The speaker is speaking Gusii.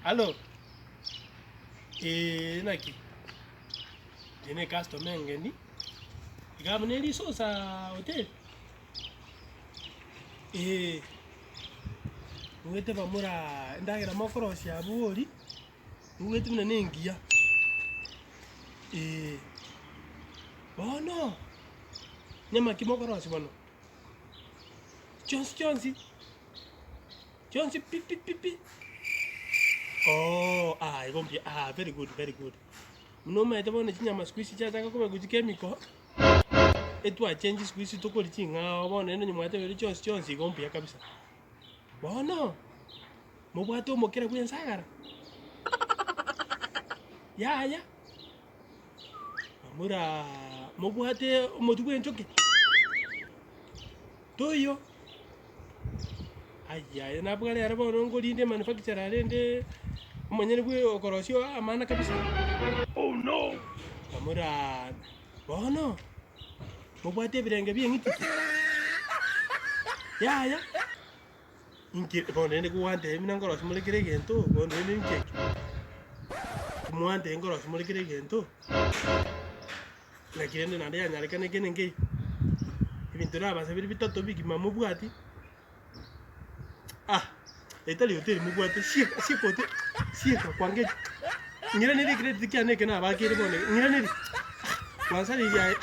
Hallo, eeh naki, inche na ecustomer engeni, iga abwo ne risosa hoteli? Eeh, nigoete bamoraa endagera mokorosia abwo bori, nigoete buna na engiya, eeh. Bono, nyama ki mokorosia bono? Chionsi chionsi. Chionsi pi pi pi pi. Ooh ah igo mbuya ah very good very good. Buna omanyete bono chinyama siku hizi chiachaka kobekwa chikemiko, etwachengi siku hizi tokoria ching'ao bono rende onye mwatebire chionsi chionsi igo mbuya kabisa. Bono, mobwate omokera bwa ensagara? Yaya, bamura mobwate omotwe bwa enchoke? Toiyo. Ayaya nabwo rero bono nkorinde emanufacturer rende omonyene bwe okorosia amana kabisa. Oh no! Bamura bono mobwate ebirenge bi'eng'iti? Yaya, inki bono rende gwantebia buna nkorosia more kera egento, bono rende inki eke? Mwantebia nkorosia more kera egento. Naki rende naende yanyarekana ekende nkeiyo, ebinto nabasabire bitato bigima mobwati, ah etari hoteli mobwate sieka sieka hote sieka kwangechi, ng'iraneri ecredit kiane eke nabakeire bono iga, ng'iraneri ah, gwansareirie aye ah.